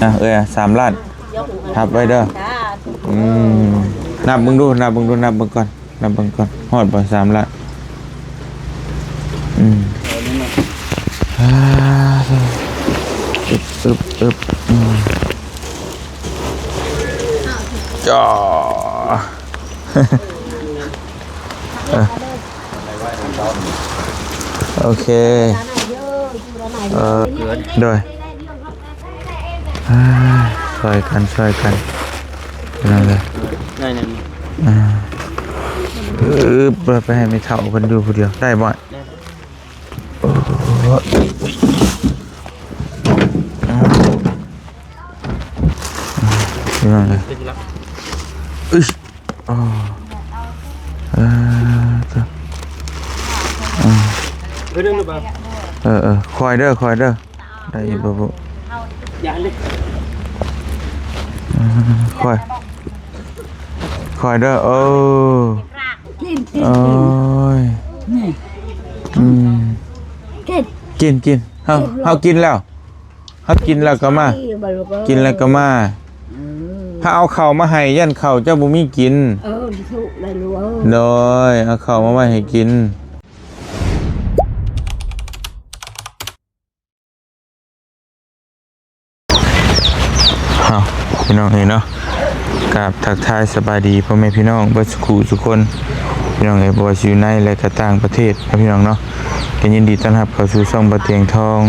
ອ່ະ ເອື້ອຍ ສາມລ້ານ ຮັບໄວ້ເດີ. ອືມ ນັບເບິ່ງດູ ນັບເບິ່ງດູ ນັບເບິ່ງກ່ອນ ນັບເບິ່ງກ່ອນ ຮອດບໍ່ ສາມລ້ານ? ອືມ ອ່າ ອຶບ ອຶບ ອືມ ຈ້າ ເອີ ໂອເຄ ເອີ ໂດຍ ອ່າ ຊ່ອຍກັນ ຊ່ອຍກັນ ພີ່ນ້ອງເອີຍ ໜ້ອຍໜຶ່ງ ອ່າ ອຶບ ໄປໃຫ້ແມ່ເຖົ້າເພິ່ນຢູ່ຜູ້ດຽວ ໄດ້ບໍ່? ໂອ້ ພີ່ນ້ອງເອີຍ ອຶດ ອໍ ເອີ ເອີ ເອີ ຄອຍເດີ ຄອຍເດີ ໄດ້ຢູ່ບໍ່ບຸ? ຢ່າເລີຍ ອືມ ຄອຍ ຄອຍເດີ ເອີ ກິນ ກິນ ໂອ້ຍ ນີ້ ອືມ ກິນ ກິນ ກິນ ເຮົາ ເຮົາກິນແລ້ວ ເຮົາກິນແລ້ວກໍມາ ກິນແລ້ວກໍມາ ເອີ ຖ້າເອົາເຂົ້າມາໃຫ້ ຢ້ານເຂົ້າເຈົ້າບໍ່ມີກິນ ເອີ ທຸກໄດ້ລູກເອີຍ ໂດຍ ເອົາເຂົ້າມາໄວ້ໃຫ້ກິນ. ເອົາ ພີ່ນ້ອງເອີຍເນາະ ກາບທັກທາຍສະບາຍດີພໍ່ແມ່ພີ່ນ້ອງເບິດສູ່ຜູ້ສູ່ຄົນ ພີ່ນ້ອງເອີຍ ບໍ່ວ່າຊິຢູ່ໃນ ແລະ ກະຕ່າງປະເທດເນາະ ພີ່ນ້ອງເນາະ ກໍຍິນດີຕ້ອນຮັບເຂົ້າສູ່ຊ່ອງບ່າວຕຽງທອງ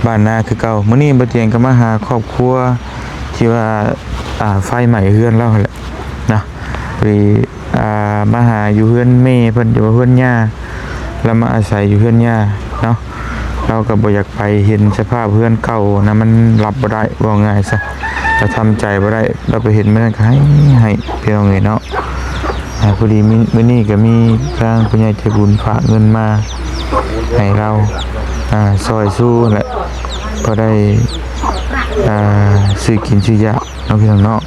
ບ້ານນາຄືເກົ່າ. ມື້ນີ້ບ່າວຕຽງກໍມາຫາຄອບຄົວທີ່ວ່າ ອ່າ ໄຟໄໝ້ເຮືອນລາວຫັ້ນແຫຼະເນາະ ພໍດີ ອ່າ ມາຫາຢູ່ເຮືອນແມ່ເພິ່ນ ຢູ່ເຮືອນຍ່າ ລາວມາອາໄສຢູ່ເຮືອນຍ່າເນາະ ລາວກໍບໍ່ຢາກໄປເຫັນສະພາບເຮືອນເກົ່ານະ ມັນຮັບບໍ່ໄດ້ ເວົ້າງ່າຍຊະ ລາວທຳໃຈບໍ່ໄດ້ ລາວໄປເຫັນມື້ນັ້ນກໍໄຫ້ ໄຫ້ ພີ່ນ້ອງເອີຍເນາະ. ອ່າ ພໍດີມີ ມື້ນີ້ກໍມີທາງຜູ້ໃຫຍ່ໃຈບຸນຝາກເງິນມາໃຫ້ລາວ ອ່າ ຊ່ອຍຊູແຫຼະ ພໍໄດ້ ອ່າ ຊື້ກິນຊື້ຢາກ ເນາະ ພີ່ນ້ອງເນາະ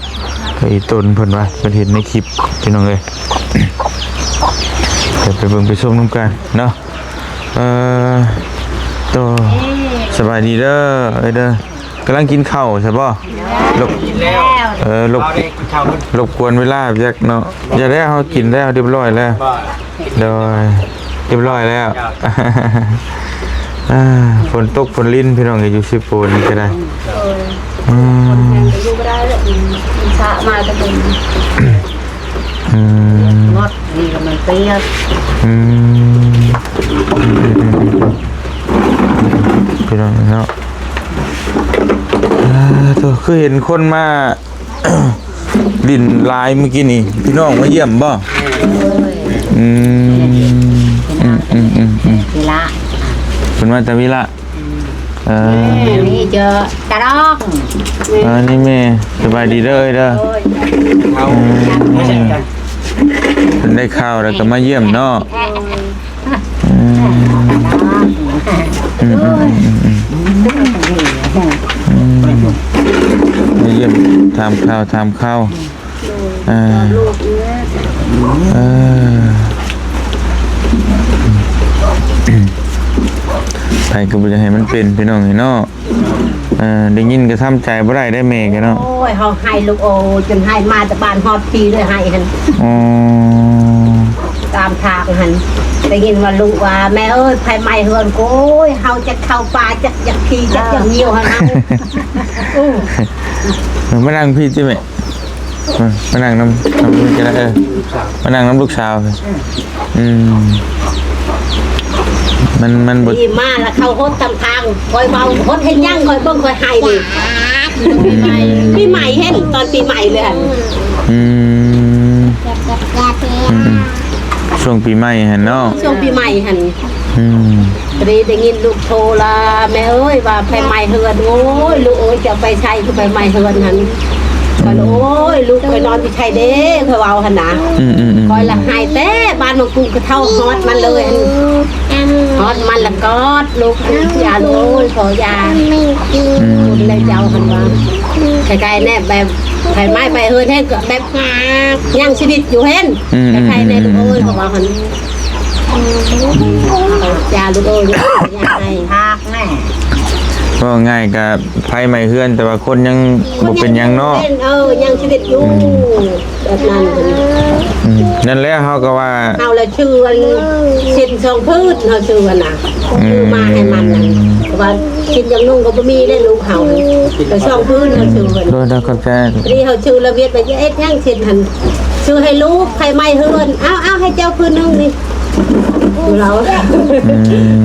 ກໍອີຕົນເພິ່ນວ່າ ເພິ່ນເຫັນໃນຄລິບ ພີ່ນ້ອງເອີຍ ດຽວໄປເບິ່ງໄປຊົມນຳກັນເນາະ. ເອີ ໂຕ ສະບາຍດີເດີ ເອີຍເດີ ກຳລັງກິນເຂົ້າໃຊ່ບໍ່? ລົບ ກິນແລ້ວ ເອີ ລົບ ເອົາເດ້ ກິນເຂົ້າ ລົບກວນເວລາຈັກເນາະ ຢ່າແລ້ວ ເຮົາກິນແລ້ວ ຮຽບຮ້ອຍແລ້ວ ໂດຍ ຮຽບຮ້ອຍແລ້ວ ອ່າ ຝົນຕົກຝົນລິນ ພີ່ນ້ອງເອີຍ ຢູ່ເຊໂປນນີ້ກໍໄດ້ ໂດຍ ອືມ ຢູ່ບໍ່ໄດ້ແລ້ວ ອືມ ສະມາແຕ່ເປັນ ອືມ ຮອດນີ້ກໍມັນເປຍກ ອືມ ພີ່ນ້ອງເນາະ ອ່າ ໂຕ ຄືເຫັນຄົນມາ ຫຼິ້ນຫຼາຍມື້ກີ້ນີ້ ພີ່ນ້ອງມາຢ້ຽມບໍ່? ອືມ ອືມ ອືມ ອືມ ອືມ ວິລະ ເພິ່ນມາແຕ່ວິລະ ອືມ ເອີ ນີ້ເຈີຕາດອງ ເອີ ນີ້ແມ່ ສະບາຍດີເດີ ເອີຍເດີ ໂດຍ ອືມ ເພິ່ນໄດ້ຂ່າວແລ້ວກໍມາຢ້ຽມເນາະ ໂດຍ ອືມ ອືມ ອືມ ອືມ ອືມ ມາຢ້ຽມຖາມຂ່າວ ຖາມຂ່າວ ໂດຍ ເອີ ເອີ ໃຜກໍບໍ່ຢາກໃຫ້ມັນເປັນ ພີ່ນ້ອງເອີຍເນາະ ເອີ ໄດ້ຍິນກໍທຳໃຈບໍ່ໄດ້ເດ້ແມ່ກໍເນາະ ໂອ້ຍ ເຮົາໄຫ້ລູກເອີຍ ຈົນໄຫ້ມາແຕ່ບ້ານຮອດພີ້ເລີຍ ໄຫ້ຫັ້ນ ອໍ ຕາມທາງຫັ້ນ ໄດ້ຍິນວ່າລູກວ່າ ແມ່ເອີຍ ໄຟໄໝ້ເຮືອນ ໂອ້ຍ ເຮົາຈັກເຂົ້າປ່າ ຈັກຢາກຂີ້ ຈັກຢາກຍ່ຽວຫັ້ນນະ ເອີ ມານັ່ງພີ້ຕິແມ່ ມາ ມານັ່ງນຳ ນຳນີ້ກໍໄດ້ ເອີ ມານັ່ງນຳລູກສາວ ອືມ ມັນ ມັນບໍ່ ດີມາລະເຂົ້າຫົດຕາມທາງ ຂ້ອຍເວົ້າຫົດເຮັດຫຍັງ ຂ້ອຍເບິ່ງຂ້ອຍໄຫ້ນີ້ ປີໃໝ່ເຫັນ ຕອນປີໃໝ່ເລີຍ ອືມ ອືມ ອືມ ຊ່ວງປີໃໝ່ຫັ້ນເນາະ ຊ່ວງປີໃໝ່ຫັ້ນ ອືມ ພໍດີໄດ້ຍິນລູກໂທລະ ແມ່ເອີຍ ວ່າໄຟໄໝ້ເຮືອນ ໂອ້ຍ ລູກເອີຍ ເຈົ້າໄປໃສຄືໄຟໄໝ້ເຮືອນຫັ້ນ ຂ້ອຍລະ ໂອ້ຍ ລູກຂ້ອຍນອນຢູ່ໃສເດ້ ຂ້ອຍເວົ້າຫັ້ນນະ ອືມໆໆ ຂ້ອຍລະໄຫ້ແຕ່ບ້ານໝາກກຸງກະເທົາ ຮອດມັນເລີຍ ຮອດມັນລະກອດລູກ ຢ່າລູກເອີຍ ຂໍຢ່າ ອືມ ແລ້ວເຈົ້າຫັ້ນວ່າ ຄ້າຍໆແນບແບບໄຟໄໝ້ໄຟເຮືອນ ແຮງແບບຍັງຊີວິດຢູ່ຫັ້ນ ອືມໆໆ ຄ້າຍໆແນບລູກເອີຍ ເຂົາວ່າຫັ້ນ ຢ່າລູກເອີຍ ຢ່າໄຫ້ ພາກແນ່ ອືມ ເວົ້າງ່າຍກະໄຟໄໝ້ເຮືອນ ແຕ່ວ່າຄົນຍັງບໍ່ເປັນຫຍັງເນາະ. ເອີ ຍັງຊີວິດຢູ່ ອືມ ແບບນັ້ນ. ອືມ ນັ້ນແຫຼະ ເຮົາກໍວ່າ ເຮົາລະຊື່ອັນ ສິ້ນສອງຜືນ ເຮົາຊື່ຫັ້ນນະ ອືມ ຊື້ມາໃຫ້ມັນນັ້ນ ເພາະວ່າ ກິນຢາກນຸ່ງກໍບໍ່ມີເດ້ ລູກເຮົາ ແຕ່ສອງຜືນເຮົາຊື້ເພິ່ນ. ໂດຍ ໂດຍ ຂອບໃຈ. ພໍດີເຮົາຊື້ລະວຽດໄປ ຈະເຮັດຫຍັງເຊັ່ນຫັ້ນ ຊື້ໃຫ້ລູກ ໄຟໄໝ້ເຮືອນ. ເອົາ ເອົາ ໃຫ້ເຈົ້າຜືນໜຶ່ງນີ້ ລາວ. ອືມ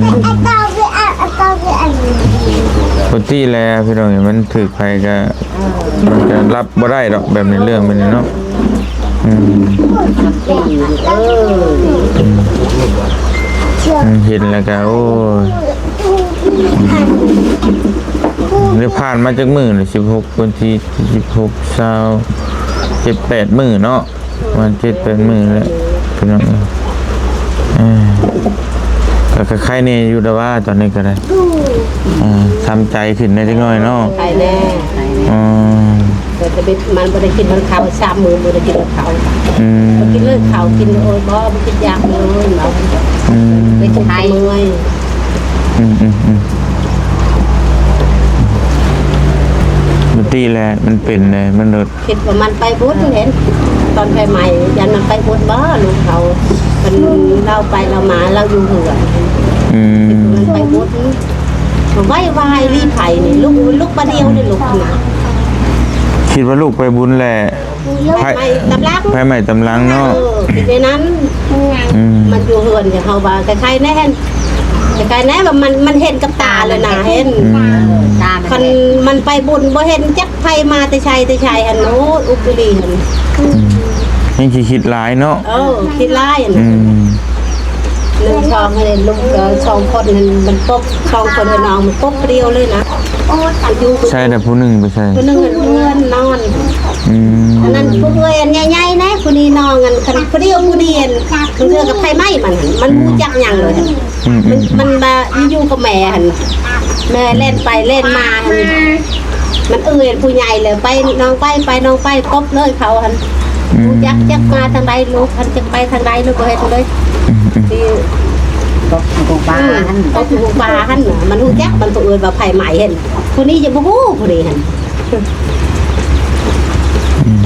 ປົກກະຕິແລ້ວ ພີ່ນ້ອງ ມັນຖືກໄຟກໍ ມັນກໍຮັບບໍ່ໄດ້ດອກ ແບບນີ້ ເລື່ອງແບບນີ້ເນາະ. ອືມ ເອີ ອືມ ເຫັນແລ້ວກໍ ໂອ້ຍ ນີ້ຜ່ານມາຈັກມື້ລະ? ສິບຫົກ ວັນທີສິບຫົກ ຊາວ ເຈັດ ແປດມື້ເນາະ ປະມານເຈັດ ແປດມື້ແລ້ວ ພີ່ນ້ອງເອີຍ. ເອີ ກໍໄຄແດ່ຢູ່ດອກວ່າ ຕອນນີ້ກໍໄດ້ ເອີ ທຳໃຈຂຶ້ນໄດ້ຈັກໜ້ອຍເນາະ. ໄຄແດ່ ອືມ ແຕ່ເປັນ ມັນບໍ່ໄດ້ກິນ ມັນເຂົ້າສາມມື້ບໍ່ໄດ້ກິນເຂົ້າ. ອືມ ບໍ່ກິນເລີຍເຂົ້າ ກິນ ໂອ້ຍ ບໍ່ ບໍ່ກິນຢາກເລີຍ ເຮົາ. ອືມ ເປັນໄຂ້ເມື່ອຍ. ອືມໆໆ ປົກກະຕິແຫຼະ ມັນເປັນເດ້ ມັນໂດດ ຄິດວ່າມັນໄປບຸນເຫັນ ຕອນໄຟໄໝ້ ຢ້ານມັນໄປບຸນບໍ່ ລູກເຂົາ ເພິ່ນລາວໄປລາວມາ ລາວຢູ່ເຮືອນ. ອືມ ຄິດວ່າມັນໄປບຸນ ໄວວາຍລີ້ໄຟນີ້ ລຸກ ລຸກບາດດຽວເລີຍ ລຸກນະ. ຄິດວ່າລູກໄປບຸນແຫຼະ ໄຟໄໝ້ຕາມຫຼັງ ໄຟໄໝ້ຕາມຫຼັງເນາະ. ເອີ ຄິດແນວນັ້ນ. ອືມ ມັນຢູ່ເຮືອນ ເຮົາວ່າໄຄໆແນ່ ໄຄໆແນ່ວ່າມັນ ມັນເຫັນກັບຕາແລ້ວນະ ເຫັນ. ອືມ ເອີ ຕາມັນ ຄັນມັນໄປບຸນບໍ່ເຫັນຈັກ ໄຟມາແຕ່ໃສແຕ່ໃສຫັ້ນ ໂອ້ຍ ອຸກອີ່ຫຼີຫັ້ນ. ອືມ ຍັງຊິຄິດຫຼາຍເນາະ. ເອີ ຄິດຫຼາຍຫັ້ນ. ອືມ ໜຶ່ງ ສອງ ໃຫ້ລູກ ເອີ ສອງຄົນຫັ້ນ ມັນຕົກ ສອງຄົນເອີນ້ອງ ມັນຕົກດຽວເລີຍນະ. ຢູ່ໃສລະ ຜູ້ໜຶ່ງໄປໃສ? ຜູ້ໜຶ່ງເຮືອນນອນ. ອືມ ອັນນັ້ນຜູ້ເອື້ອຍອັນໃຫຍ່ໆນະ ຜູ້ນີ້ນ້ອງ ອັນຄັນຜູ້ດຽວ ຜູ້ນີ້ອັນ ບາງເທື່ອກໍໄຟໄໝ້ມັນຫັ້ນ ມັນ ອືມ ຮູ້ຈັກຫຍັງເລີຍຫັ້ນ. ອືມໆໆ ມັນ ມັນມາຢູ່ກັບແມ່ຫັ້ນ ແມ່ແລ່ນໄປແລ່ນມາຫັ້ນ ມັນເອື້ອຍຜູ້ໃຫຍ່ແລ້ວ ໄປນ້ອງໄປ ໄປນ້ອງໄປ ກົບເລີຍເຂົາຫັ້ນ. ອືມ ຮູ້ຈັກ ຈັກມາທາງໃດລູກ ຄັນຈັກໄປທາງໃດລູກ ບໍ່ເຮັດເລີຍ. ອືມໆ ທີ່ ກົບຢູ່ປ່າຫັ້ນ ອືມ ກົບຢູ່ປ່າຫັ້ນ ມັນຮູ້ຈັກ ມັນຜູ້ເອີ້ນວ່າໄຟໄໝ້ຫັ້ນ ຜູ້ນີ້ຈະບໍ່ຮູ້ ຜູ້ນີ້ຫັ້ນ. ອືມ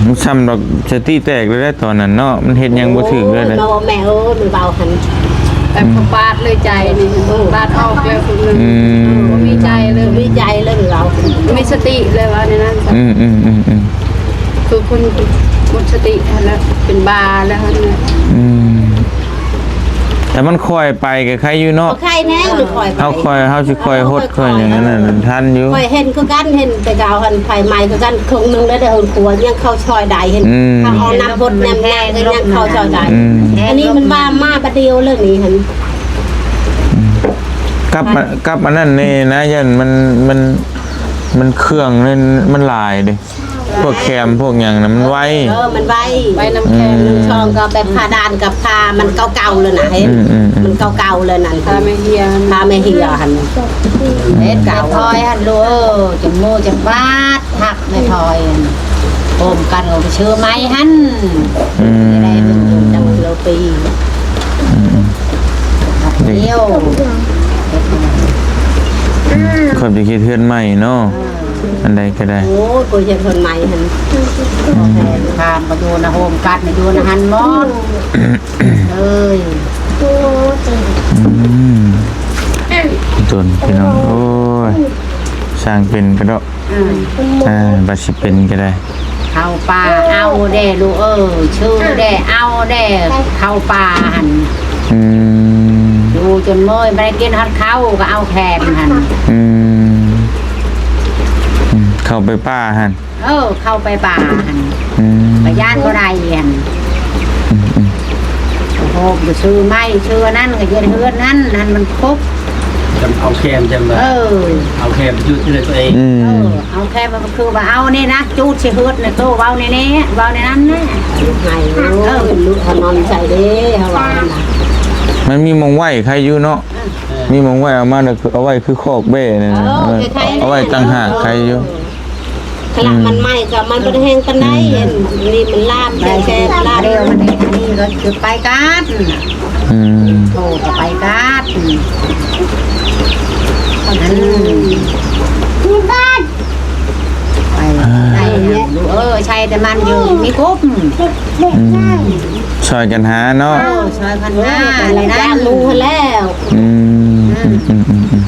ມັນຊ້ຳດອກ ສະຕິແຕກເລີຍແຫຼະຕອນນັ້ນເນາະ ມັນເຮັດຫຍັງບໍ່ຖືກເລີຍແຫຼະ. ໂອ້ຍ ແມ່ເອີຍ ມັນເວົ້າຫັ້ນ ແບບ ອືມ ບາດເລີຍໃຈນີ້ ເອີ ບາດອອກແລ້ວຄົນໜຶ່ງ. ອືມ ບໍ່ມີໃຈເລີຍ ບໍ່ມີໃຈເລີຍ ມັນເວົ້າ ບໍ່ມີສະຕິເລີຍ ວ່າແນວນັ້ນ. ອືມໆໆໆ ຄືຄົນໝົດສະຕິຫັ້ນແຫຼະ ເປັນບ້າແລ້ວຫັ້ນແຫຼະ. ອືມ ແຕ່ມັນຄ່ອຍໄປກໍໄຄຢູ່ເນາະ. ກໍໄຄແນ່ ມັນຄ່ອຍໄປ ເຮົາຄ່ອຍ ເຮົາຊິຄ່ອຍຫົດ ເອີ ຄ່ອຍຫຍັງນັ້ນນະ ທັນຢູ່. ຂ້ອຍເຫັນຄືກັນ ເຫັນແຕ່ເກົ່າຫັ້ນ ໄຟໄໝ້ຄືກັນ ເຄິ່ງໜຶ່ງໄດ້ ໄດ້ຫົດຄົວ ຍັງເຂົ້າຊ່ອຍໄດ້ ເຫັນ. ອືມ ຖ້າເອົານ້ຳຫົດນ້ຳແຮງກໍຍັງເຂົ້າຊ່ອຍໄດ້. ອືມ ອັນນີ້ມັນວ່າມາບາດດຽວເລີຍນີ້ຫັ້ນ. ອືມ ກັບມາ ກັບອັນນັ້ນແນ່ນະ ຢ້ານມັນ ມັນ ມັນເຄື່ອງນັ້ນມັນຫຼາຍເດ້. ພວກແຄມພວກຫຍັງນະມັນໄວ. ເອີ ມັນໄວ ໄວນຳແຄມ. ອືມ ໜຶ່ງ ສອງ ກໍແບບຜ້າດ່ານກັບຜ້າມັນເກົ່າໆແລ້ວນະ ເຫັນ. ອືມໆໆ ມັນເກົ່າໆແລ້ວນັ້ນ ຜ້າແມ່ເຮຍ ຜ້າແມ່ເຮຍຫັ້ນ. ເຮັດກັບຖອຍຫັ້ນລູກເອີຍ ຈະໂມຈະບາດ ຮັກແມ່ຖອຍຫັ້ນ ໂຮມກັນກໍໄປຊື້ໃໝ່ຫັ້ນ. ອືມ ໄດ້ເບິ່ງຢູ່ຈັກເທື່ອປີ. ອືມໆ ດຽວ ອືມ ຂ້ອຍຈະເຮັດເຮືອນໃໝ່ເນາະ. ເອີ ອັນໃດກໍໄດ້. ໂອ້ຍ ຂ້ອຍເຮັດເຮືອນໃໝ່ຫັ້ນ ອືມ ຂ້າມກໍຢູ່ນະໂຮມກັດນະ ຢູ່ນະຫັ້ນໝົດ. ເອີຍ ອືມ ຕົນ ພີ່ນ້ອງ ໂອ້ຍ ຊ່າງເປັນກະດອກ. ອືມ ເອີ ວ່າຊິເປັນກໍໄດ້. ເຂົ້າປ່າເອົາແດ່ລູກເອີຍ ຊື້ແດ່ເອົາແດ່ ເຂົ້າປ່າຫັ້ນ. ອືມ ຢູ່ຈົນເມື່ອຍ ບໍ່ໄດ້ກິນຮອດເຂົ້າ ກໍເອົາແຄມຫັ້ນ. ອືມ ອືມ ເຂົ້າໄປປ່າຫັ້ນ. ເອີ ເຂົ້າໄປປ່າຫັ້ນ. ອືມ ກໍຢ້ານບໍ່ໄດ້ຫັ້ນ. ອືມໆ ໂຮມກໍຊື້ໃໝ່ ຊື້ອັນນັ້ນ ກໍເຮັດເຮືອນຫັ້ນ ຫັ້ນມັນຄົບ. ຈຳເອົາແຄມ ຈຳວ່າ ເອີ ເອົາແຄມຢູ່ທີ່ເຮືອນຕົວເອງ. ອືມ ເອີ ເອົາແຄມ ມັນຄືວ່າເອົານີ້ນະ ຈູດໃສ່ເຮືອນນະ ໂຕເວົ້າແນວນີ້ ເວົ້າແນວນັ້ນນະ. ໃຫ້ ເອີ ລູກເຮົານອນໃສ່ເດ້ ເຮົາວ່ານະ. ມັນມີໝ່ອງໄວ້ໃຄຢູ່ເນາະ. ເອີ ມີໝ່ອງໄວ້ ເອົາມາແລ້ວ ເອົາໄວ້ຄືຄອກແບ້ນັ້ນນະ. ເອີ ເອົາໄວ້ຕ່າງຫາກໃຄຢູ່. ເອີ ຂະລະມັນໃໝ່ກໍມັນບໍ່ໄດ້ແຮງປານໃດ. ອືມ ອັນນີ້ມັນລາມແທ້ໆ ລາມ. ແລ້ວມັນ ອັນນີ້ກໍຄືໄປກາດ. ອືມ ໂທກໍໄປກາດ. ອືມ ອັນ ໄປ ອ່າ ໄປນະ ເອີ ໃຊ້ແຕ່ມັນຢູ່ ມີກົບ ອືມ ຊ່ອຍກັນຫາເນາະ ເອີ ຊ່ອຍກັນຫາ ເອີ ແລ້ວນັ້ນ ຫາລູກຫັ້ນແລ້ວ ອືມ ອືມ ອືມ ອືມ ອືມ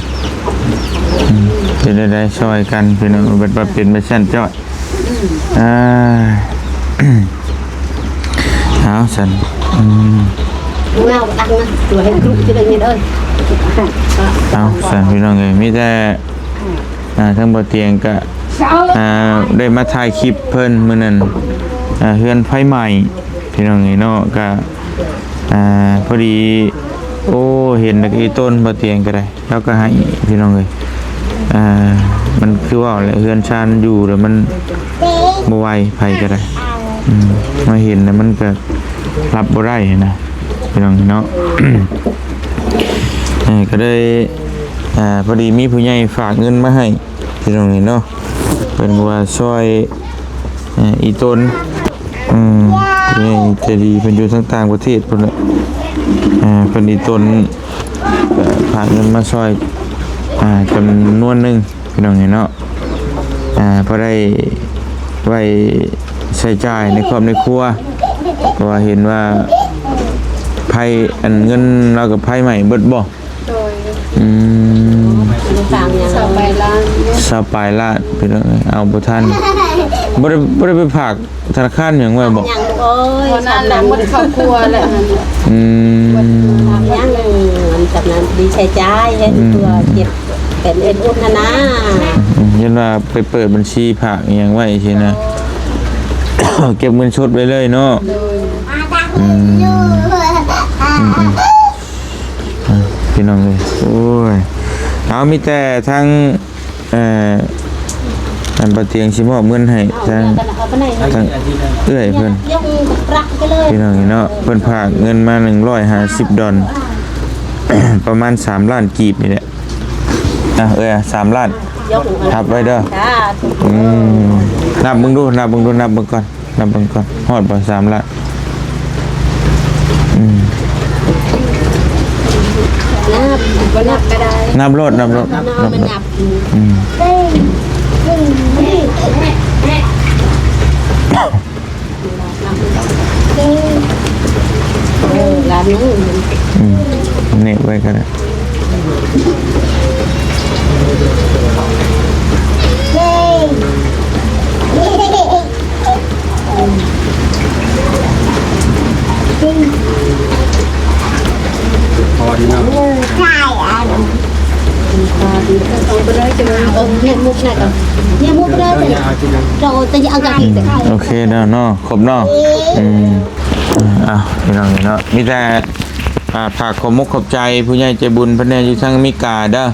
ເປັນໄດ້ ຊ່ອຍກັນ ພີ່ນ້ອງ ເປັນ ເປັນໄປຊັ້ນເຈົ້າ ອືມ ອ່າ ເອົາຊັ້ນ ອືມ ເອົາຊັ້ນ ພີ່ນ້ອງເອີຍ ມີແຕ່ ອ່າ ທາງບໍ່ຕຽງກະ ອ່າ ໄດ້ມາຖ່າຍຄລິບເພິ່ນມື້ນັ້ນ ອ່າ ເຮືອນໄຟໄໝ້ ພີ່ນ້ອງເອີຍເນາະ ກະ ອ່າ ພໍດີ ໂອ້ ເຫັນແລ້ວກະອີ່ຕົນ ບໍ່ຕຽງກະໄດ້ ລາວກະໄຫ້ ພີ່ນ້ອງເອີຍ ອ່າ ມັນຄືເວົ້າແຫຼະ ເຮືອນຊານຢູ່ແລ້ວມັນບໍ່ໄຫວ ໃຜກະໄດ້ ອືມ ມາເຫັນແລ້ວມັນກະ ຮັບບໍ່ໄດ້ຫັ້ນນະ ພີ່ນ້ອງເນາະ ເອີ ກະເລີຍ ອ່າ ພໍດີມີຜູ້ໃຫຍ່ຝາກເງິນມາໃຫ້ ພີ່ນ້ອງເນາະ ເພິ່ນວ່າຊ່ອຍ ເອີ ອີ່ຕົນ ອືມ ຜູ້ໃຫຍ່ໃຈດີ ເພິ່ນຢູ່ທາງຕ່າງປະເທດພຸ້ນແຫຼະ ເອີ ເພິ່ນ ອີ່ຕົນ ເອີ ຝາກເງິນມາຊ່ອຍ ອ່າ ຈຳນວນໜຶ່ງ ພີ່ນ້ອງເນາະ ອ່າ ພໍໄດ້ໄວ້ໃຊ້ຈ່າຍໃນຄອບໃນຄົວ ເພາະວ່າເຫັນວ່າໄຟ ອັນ ເງິນລາວກະໄຟໄໝ້ເບິດບໍ່? ໂດຍ ອືມ ຊາວປາຍລ້ານ ຊາວປາຍລ້ານ ພີ່ນ້ອງເອີຍ ເອົາບໍ່ທັນ ບໍ່ໄດ້ ບໍ່ໄດ້ໄປຝາກ ທະນາຄານຫຍັງໄວ້ບໍ່? ຍັງ ໂອ້ຍ ເທົ່ານັ້ນແຫຼະ ໝົດຄອບຄົວແຫຼະ ອືມ ຍັງ ອັນ ຈຳນວນທີ່ໃຊ້ຈ່າຍໃຫ້ ອືມ ຕົວເກັບເປັນເອັນອຸ່ນຫັ້ນນະ ອືມ ຢ້ານວ່າໄປເປີດບັນຊີຝາກອີ່ຫຍັງໄວ້ຊີ້ນະ ເກັບເງິນສົດໄວ້ເລີຍເນາະ ໂດຍ ອືມ ອືມ ອືມ ອ່າ ພີ່ນ້ອງເອີຍ ໂອ້ຍ ເອົາ ມີແຕ່ທາງ ເອີ ອັນ ປາຕຽງຊິມອບເງິນໃຫ້ທາງ ທາງເອື້ອຍເພິ່ນ ພີ່ນ້ອງເນາະ ເພິ່ນຝາກເງິນມາໜຶ່ງຮ້ອຍຫ້າສິບດອນ ປະມານສາມລ້ານກີບນີ້ແຫຼະ ອ່ະ ເອື້ອຍ ສາມລ້ານ ຮັບໄວ້ເດີ ອືມ ນັບເບິ່ງດູ ນັບເບິ່ງດູ ນັບເບິ່ງກ່ອນ ນັບເບິ່ງກ່ອນ ຮອດບໍ່ສາມລ້ານ ອືມ ນັບ ບໍ່ນັບກະໄດ້ ນັບໂລດ ນັບໂລດ ນັບໂລດ ອືມ ເອີ ລ້ານໜຶ່ງ ອືມ ເນັບໄວ້ກະໄດ້ ພໍດີເນາະ ເອີ ໂອເຄແລ້ວເນາະ ຄົບເນາະ ອືມ ອ່າ ພີ່ນ້ອງເນາະ ມີແຕ່ ອ່າ ຝາກຂອບມົກຂອບໃຈຜູ້ໃຫຍ່ໃຈບຸນເພິ່ນແດ່ ຢູ່ທາງອາເມລິກາເດີ ໂດຍ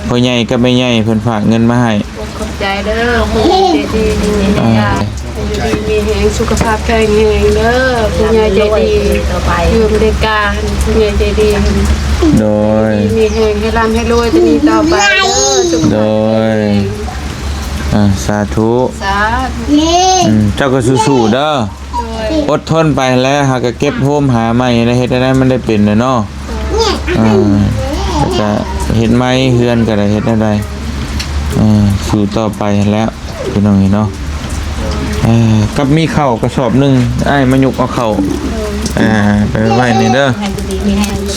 ພໍ່ໃຫຍ່ກັບແມ່ໃຫຍ່ເພິ່ນຝາກເງິນມາໃຫ້ ຂອບໃຈເດີ ຜູ້ໃຫຍ່ໃຈດີ ອ່າ ຢູ່ດີມີແຮງ ສຸຂະພາບແຂງແຮງເດີ ຜູ້ໃຫຍ່ໃຈດີ ຢູ່ອາເມລິກາ ຜູ້ໃຫຍ່ໃຈດີ ໂດຍ ຢູ່ດີມີແຮງ ໃຫ້ລ່ຳໃຫ້ລວຍ ແຕ່ນີ້ຕໍ່ໄປເດີ ໂດຍ ອ່າ ສາທຸ ສາທຸ ອືມ ເຈົ້າກະສູ້ໆເດີ ໂດຍ ອົດທົນໄປຫັ້ນແຫຼະ ຫາກະເກັບໂຮມຫາໃໝ່ ເຮັດແນວໃດມັນໄດ້ເປັນແຫຼະເນາະ ອ່າ ແລ້ວກະເຮັດໃໝ່ ເຮືອນກະໄດ້ ເຮັດແນວໃດ ເອີ ສູ້ຕໍ່ໄປຫັ້ນແຫຼະ ພີ່ນ້ອງເອີຍເນາະ ເອີ ກັບມີເຂົ້າກະສອບໜຶ່ງ ອ້າຍມາຍົກເອົາເຂົ້າ ອ່າ ໄປໄວ້ນີ້ເດີ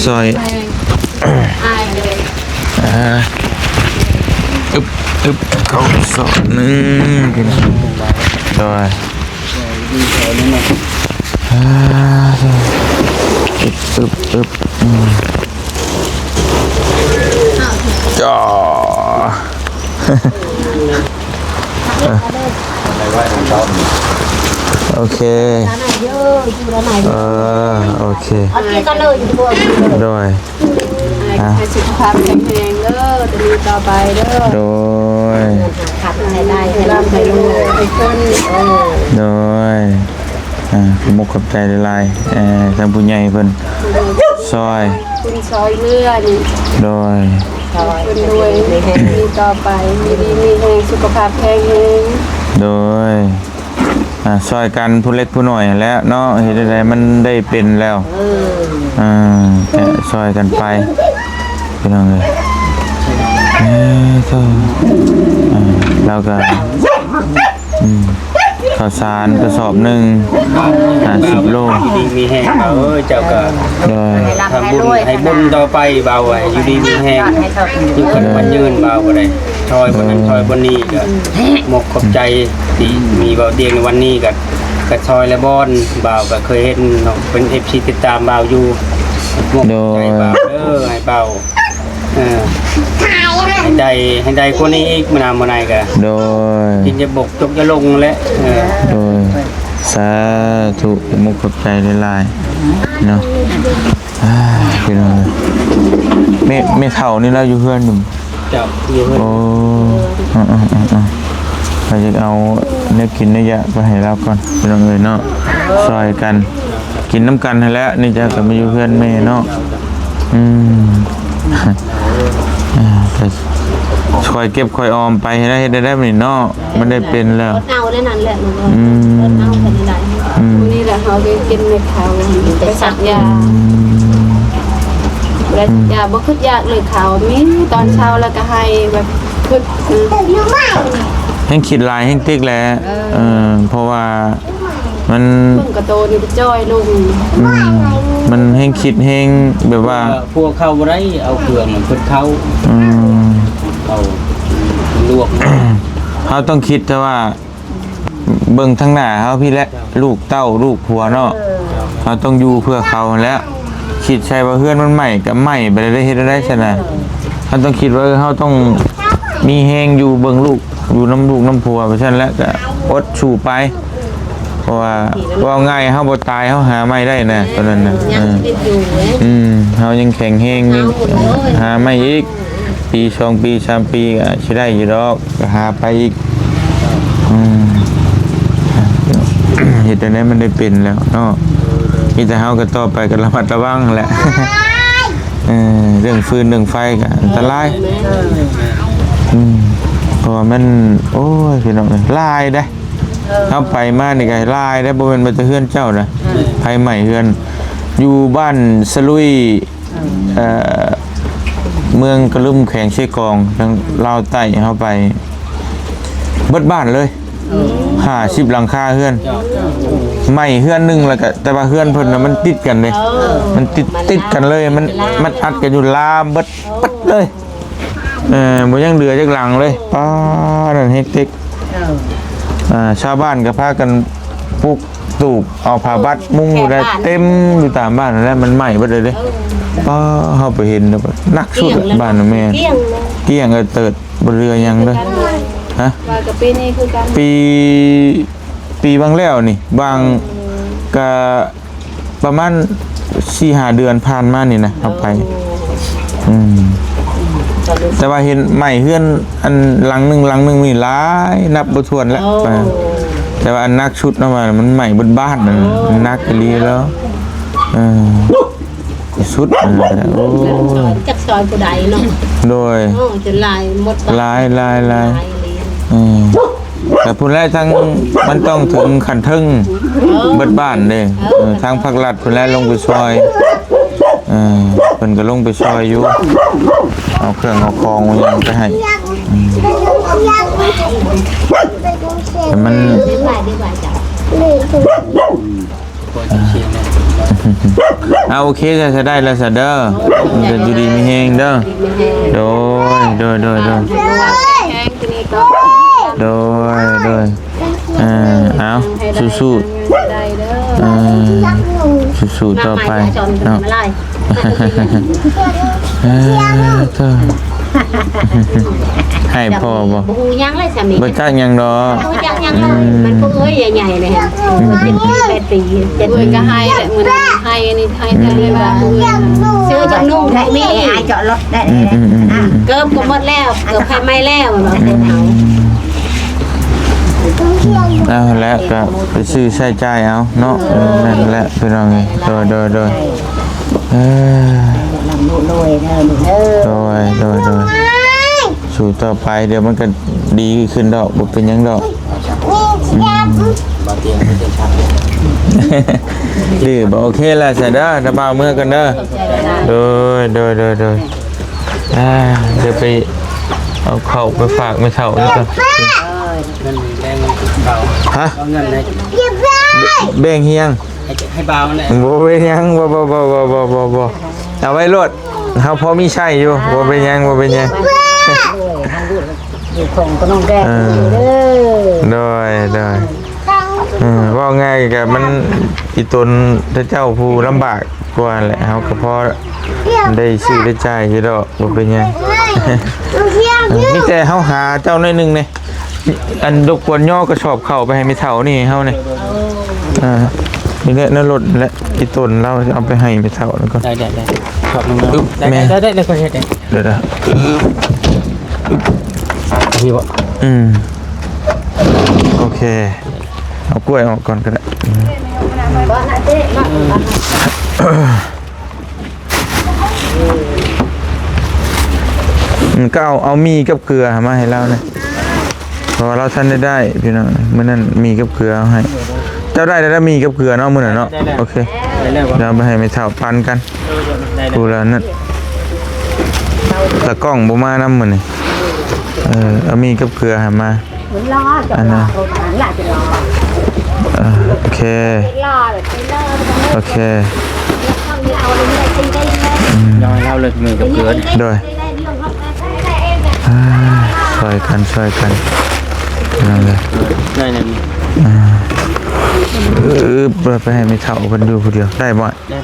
ຊ່ອຍ ອ່າ ອຶບ ອຶບ ເຂົ້າສອບໜຶ່ງ ພີ່ນ້ອງ ໂດຍ ອ່າ ອຶບ ອຶບ ອຶບ ອືມ ຈ້າ ໂອເຄ ເອີ ໂອເຄ ໂດຍ ອ່າ ໃຫ້ສຸຂະພາບແຂງແຮງເດີ ແຕ່ນີ້ຕໍ່ໄປເດີ ໂດຍ ໃຫ້ລ່ຳໃຫ້ລວຍ ໃຫ້ຄົນ ໂດຍ ອ່າ ຂອບອົກຂອບໃຈຫຼາຍໆ ເອີ ທາງຜູ້ໃຫຍ່ເພິ່ນຊ່ອຍ ເພິ່ນຊ່ອຍເຫຼືອນີ້ ໂດຍ ເພິ່ນລວຍ ມີຕໍ່ໄປ ຢູ່ດີມີແຮງ ສຸຂະພາບແຂງແຮງ ໂດຍ ອ່າ ຊ່ອຍກັນຜູ້ເລັກຜູ້ນ້ອຍຫັ້ນແຫຼະເນາະ ເຮັດໃດມັນໄດ້ເປັນແລ້ວ ເອີ ອ່າ ຊ່ອຍກັນໄປ ພີ່ນ້ອງເອີຍ ເອີ ເຈົ້າ ເອີ ລາວກໍ ອືມ ເຂົ້າສານກະສອບໜຶ່ງ ຫ້າສິບໂລ. ຢູ່ດີມີແຮງ ບ່າວເອີຍ ເຈົ້າກໍ ໂດຍ ທຳບຸນໃຫ້ບຸນຕໍ່ໄປ ບ່າວເອີຍ ຢູ່ດີມີແຮງ ຢູ່ດີມີແຮງ ຢູ່ດີມີແຮງ ຢູ່ດີມີແຮງ ມີຄວາມໝັ້ນຍືນ ບ່າວກໍໄດ້ ຊ່ອຍຄົນນັ້ນ ເອີ ຊ່ອຍຄົນນີ້ ກໍ ເອີ ມຸກຂອບໃຈທີ່ມີບ່າວຕຽງໃນວັນນີ້ ກໍ ກໍຊ່ອຍຫຼາຍບ່ອນ ບ່າວກໍເຄີຍເຫັນເນາະ ເປັນເອັຟຊີຕິດຕາມບ່າວຢູ່ ມຸກຂອບໃຈ ໂດຍ ບ່າວເດີ ໃຫ້ບ່າວ ເອີ ໃຫ້ໄດ້ ໃຫ້ໄດ້ກວ່ານີ້ອີກ ມື້ໜ້າມື້ໃນກໍ ໂດຍ ກິນຢ່າບົກ ຈົກຢ່າລົງແຫຼະ ເອີ ໂດຍ ສາທຸ ມຸກຂອບໃຈຫຼາຍໆ ເນາະ. ອ່າ ພີ່ນ້ອງເອີຍ ແມ່ ແມ່ເຖົ້ານີ້ລາວຢູ່ເຮືອນຢູ່ ເຈົ້າ ຢູ່ເຮືອນ ໂອ້ ເອີໆໆໆ ເຮົາຢາກເອົາແນວກິນແນວຢາກໄປໃຫ້ລາວກ່ອນ ພີ່ນ້ອງເອີຍເນາະ ຊ່ອຍກັນ ກິນນຳກັນຫັ້ນແຫຼະ ນີ້ເຈົ້າກໍມາຢູ່ເຮືອນແມ່ເນາະ ອືມ ອ່າ ກໍຄ່ອຍເກັບຄ່ອຍອອມໄປ ເຮັດໄດ້ ເຮັດໄດ້ແບບນີ້ເນາະ ມັນໄດ້ເປັນແລ້ວ ເອົາແນວນັ້ນແຫຼະ ອືມ ເອົາແນວນັ້ນແຫຼະ ອືມ ມື້ນີ້ແຫຼະ ເຮົາໄດ້ກິນໃນເຂົ້າ ໄປສັກຢາ ອືມ ແລ້ວ ອືມ ຢາບໍ່ຄິດຢາກເລີຍ ເຂົ້າມີຕອນເຊົ້າ ອືມ ແລ້ວກໍໃຫ້ແບບຄິດ ອືມ ແຮ່ງຄິດຫຼາຍແຮ່ງຕິກແຫຼະ ເອີ ເອີ ເພາະວ່າ ມັນ ເບິ່ງກະໂຕນີ້ກໍຈ່ອຍລົງ ອືມ ມັນແຮ່ງຄິດແຮ່ງແບບວ່າ ເອີ ພວກເຂົ້າບໍ່ໄດ້ ເອົາເຄື່ອງເພິ່ນເຂົ້າ ອືມ ເອົາລວກ ເຮົາຕ້ອງຄິດແຕ່ວ່າ ເບິ່ງທາງໜ້າເຮົາພີ້ແຫຼະ ລູກເຕົ້າລູກຜົວເນາະ ເຮົາຕ້ອງຢູ່ເພື່ອເຂົາຫັ້ນແຫຼະ ຄິດໃສ່ວ່າເຮືອນມັນໄໝ້ກໍໄໝ້ໄປແລ້ວ ເຮັດແນວໃດຊັ້ນນະ ເຮົາຕ້ອງຄິດວ່າ ເອີ ເຮົາຕ້ອງມີແຮງຢູ່ເບິ່ງລູກ ຢູ່ນຳລູກນຳຜົວ ໄປຊັ້ນແຫຼະ ກໍອົດສູ້ໄປ ເພາະວ່າເວົ້າງ່າຍ ເຮົາບໍ່ຕາຍ ເຮົາຫາໃໝ່ໄດ້ນະ ຕອນນັ້ນນະ ຍັງ ເອີ ຊີວິດຢູ່ເດ້ ອືມ ເຮົາຍັງແຂງແຮງ ຍັງ ເຮົາ ຫາໃໝ່ອີກ ປີສອງປີສາມປີ ກໍຊິໄດ້ຢູ່ດອກ ກໍຫາໄປອີກ ອືມ ເຮັດແນວໃດມັນໄດ້ເປັນແລ້ວເນາະ ມີແຕ່ເຮົາກໍຕໍ່ໄປກໍລະມັດລະວັງແຫຼະ ເອີ ເລື່ອງຟືນເລື່ອງໄຟກໍອັນຕະລາຍ ເອີ ອືມ ເພາະວ່າມັນ ໂອ້ຍ ພີ່ນ້ອງເອີຍ ຫຼາຍເດ້ ເອີ ເຮົາໄປມານີ້ກໍຫຼາຍເດ້ ບໍ່ແມ່ນວ່າແຕ່ເຮືອນເຈົ້ານະ ເອີ ໄຟໄໝ້ເຮືອນ ຢູ່ບ້ານສະລຸຍ ເອີ ເອີ ເມືອງກະລຶມ ແຂວງເຊກອງ ທາງລາວໃຕ້ ເຮົາໄປເບິດບ້ານເລີຍ ເອີ ຫ້າສິບຫຼັງຄາເຮືອນ ເຈົ້າ ໄໝ້ເຮືອນໜຶ່ງ ແລ້ວກໍ ແຕ່ວ່າເຮືອນເພິ່ນນະມັນຕິດກັນເດ້ ເອີ ມັນຕິດ ມັນ ຕິດກັນເລີຍ ມັນ ລາມ ມັນອັດກັນຢູ່ ລາມເບິດ ເອີ ເບິດເລີຍ ເອີ ບໍ່ຍັງເຫຼືອຈັກຫຼັງເລີຍ ປ້າ ນັ້ນເຮັກຕິກ ເອີ ອ່າ ຊາວບ້ານກໍພາກັນປຸກຕູບ ເອົາຜ້າບັດມຸງຢູ່ໄດ້ ແຖວບ້ານ ເຕັມຢູ່ຕາມບ້ານນັ້ນແຫຼະ ມັນໄໝ້ເບິດເລີຍເດ້ ເອີ ປ້າ ເຮົາໄປເຫັນແລ້ວໜັກສຸດ ບ້ານນະແມ່ນ ກ້ຽງເລີຍ ເຕີດ ບໍ່ເຫຼືອຫຍັງເລີຍ ຮະ ວ່າກໍປີນີ້ຄືກັນ ປີ ປີຫວ່າງແລ້ວນີ້ ຫວ່າງ ເອີ ກະ ປະມານສີ່ຫ້າເດືອນຜ່ານມານີ້ນະ ເຮົາໄປ ໂອ້ ອືມ ແຕ່ວ່າເຫັນໄໝ້ເຮືອນອັນຫຼັງໜຶ່ງ ຫຼັງໜຶ່ງນີ້ຫຼາຍນັບບໍ່ຖ້ວນແລ້ວ ໂອ້ ແຕ່ວ່າອັນໜັກສຸດນະວ່າມັນໄໝ້ເບິດບ້ານນັ້ນ ໂອ້ ມັນໜັກອີ່ຫຼີແລ້ວ ເອີ ສຸດນັ້ນແຫຼະ ໂອ້ຍ ຈັກຊ່ອຍຜູ້ໃດເນາະ ໂດຍ ໂອ້ ຈົນຫຼາຍໝົດ ຫຼາຍ ຫຼາຍ ຫຼາຍ ຫຼາຍອີ່ຫຼີ ເອີ ແລ້ວພຸ້ນແຫຼະ ທາງ ມັນຕ້ອງເຖິງຂັ້ນເທິງ ເອີ ເບິດບ້ານເດ້ ເອີ ເອີ ທາງພາກລັດພຸ້ນແຫຼະລົງໄປຊ່ອຍ ເອີ ເພິ່ນກໍລົງໄປຊ່ອຍຢູ່ ເອົາເຄື່ອງເອົາຂອງເອົາຫຍັງໄປໃຫ້ ອືມ ແຕ່ມັນ ເອົາ ໂອເຄ ຊະ ຊະ ໄດ້ແລ້ວຊະເດີ ເດີ ຢູ່ດີມີແຮງເດີ ໂດຍ ໂດຍ ໂດຍ ໂດຍ ໂດຍ ເອີ ເອົາ ສູ້ໆ ເອີ ສູ້ໆຕໍ່ໄປເນາະ ເອີ ເອີ ໃຫ້ພໍ່ບໍ່? ບໍ່ຮູ້ຫຍັງເລີຍສາມີ ບໍ່ຈັກຫຍັງດອກ ບໍ່ຮູ້ຈັກຫຍັງເລີຍ ອືມ ມັນຜູ້ເອີຍໃຫຍ່ໆເລີຍ ອືມ ເຈັດປີແປດປີ ເຈັດປີ ເອີຍກໍໃຫ້ແຫຼະ ມື້ນັ້ນໃຫ້ອັນນີ້ໃຫ້ແຕ່ເລີຍວ່າ ເສື້ອຈັກນຸ່ງໄດ້ມີ ອາຍເຈາະລົດໄດ້ ອືມໆໆ ເກີບກໍໝົດແລ້ວ ເກີບໃຫ້ໃໝ່ແລ້ວ ອືມ ເອົາແຫຼະ ກໍໄປຊື້ໃຊ້ຈ່າຍເອົາເນາະ ເອີ ນັ້ນແຫຼະ ພີ່ນ້ອງເອີຍ ໂດຍ ໂດຍ ໂດຍ ເອີ ໂດຍ ໂດຍ ໂດຍ ສູ້ຕໍ່ໄປ ດຽວມັນກໍດີຂຶ້ນດອກ ບໍ່ເປັນຫຍັງດອກ ອືມ ດື້ບໍ່? ໂອເຄລະຊະເດີ ດຽວບ່າວເມືອກ່ອນເດີ ໂດຍ ໂດຍ ໂດຍ ໂດຍ ອ່າ ດຽວໄປ ເອົາເຂົ້າໄປຝາກແມ່ເຖົ້ານີ້ກ່ອນ. ເອີ ເງິນແບ່ງເບົາ. ຮະ? ເອົາເງິນໃຫ້ ແບ່ງຫຍັງ? ໃຫ້ ໃຫ້ເບົາແຫຼະ. ບໍ່ເປັນຫຍັງ ບໍ່ ບໍ່ ບໍ່ ເອົາໄວ້ໂລດ ເຮົາພໍມີໃຊ້ຢູ່. ບໍ່ເປັນຫຍັງ ບໍ່ເປັນຫຍັງ. ຢູ່ຂອງກໍນ້ອງແກ້ວເດີ. ໂດຍ ໂດຍ. ເອີ ເວົ້າງ່າຍກໍມັນອີ່ຕົນເຈົ້າຜູ້ລຳບາກກວ່າແຫຼະ ເຮົາກໍພໍໄດ້ຊື້ໄດ້ຈ່າຍຢູ່ດອກ ບໍ່ເປັນຫຍັງ. ມີແຕ່ເຮົາຫາເຈົ້າໜ້ອຍໜຶ່ງນີ້ ອັນ ລົບກວນຍໍກະສອບເຂົ້າໄປໃຫ້ແມ່ເຖົ້ານີ້ໃຫ້ເຮົານີ້. ເອີ ນີ້ແຫຼະ ໃນລົດແຫຼະ ອີ່ຕົນລາວເອົາໄປໃຫ້ແມ່ເຖົ້າແລ້ວກ່ອນ. ໄດ້ ໄດ້ ໄດ້ ຂອບຄຸນ. ອຶບ ໄດ້ ແມ່ ໄດ້ ໄດ້ ໄດ້ ໄດ້ ເດີ ເດີ ນີ້ບໍ່? ອືມ ໂອເຄ ເອົາກ້ວຍອອກກ່ອນກໍໄດ້. ອືມ ອືມ ກໍເອົາ ເອົາໝີ່ກັບເກືອມາໃຫ້ລາວແດ່ ເພາະວ່າລາວທັນໄດ້ໄດ້ ພີ່ນ້ອງ. ມື້ນັ້ນໝີ່ກັບເກືອເອົາໃຫ້ ເຈົ້າໄດ້ແລ້ວ ໝີ່ກັບເກືອເນາະ ມື້ນັ້ນເນາະ. ໄດ້ແລ້ວ ໂອເຄ ໄດ້ແລ້ວ ດຽວເອົາໄປໃຫ້ແມ່ເຖົ້າປັນກັນ. ເອີ ໄດ້ແລ້ວ ຜູ້ລະນັ້ນ ຕາກ້ອງບໍ່ມານຳມື້ນີ້. ເອີ ເອົາໝີ່ກັບເກືອໃຫ້ມາ. ອັນນັ້ນ ເອີ ໂອເຄ ໂອເຄ ອືມ ເອົາເລີຍ ໝີ່ກັບເກືອ. ໂດຍ ອ່າ ຊ່ອຍກັນ ຊ່ອຍກັນ ນັ້ນແຫຼະ. ໄດ້ແລ້ວ ອ່າ ອຶບ ໄປໃຫ້ແມ່ເຖົ້າເພິ່ນຢູ່ຜູ້ດຽວ ໄດ້ບໍ່? ໄດ້.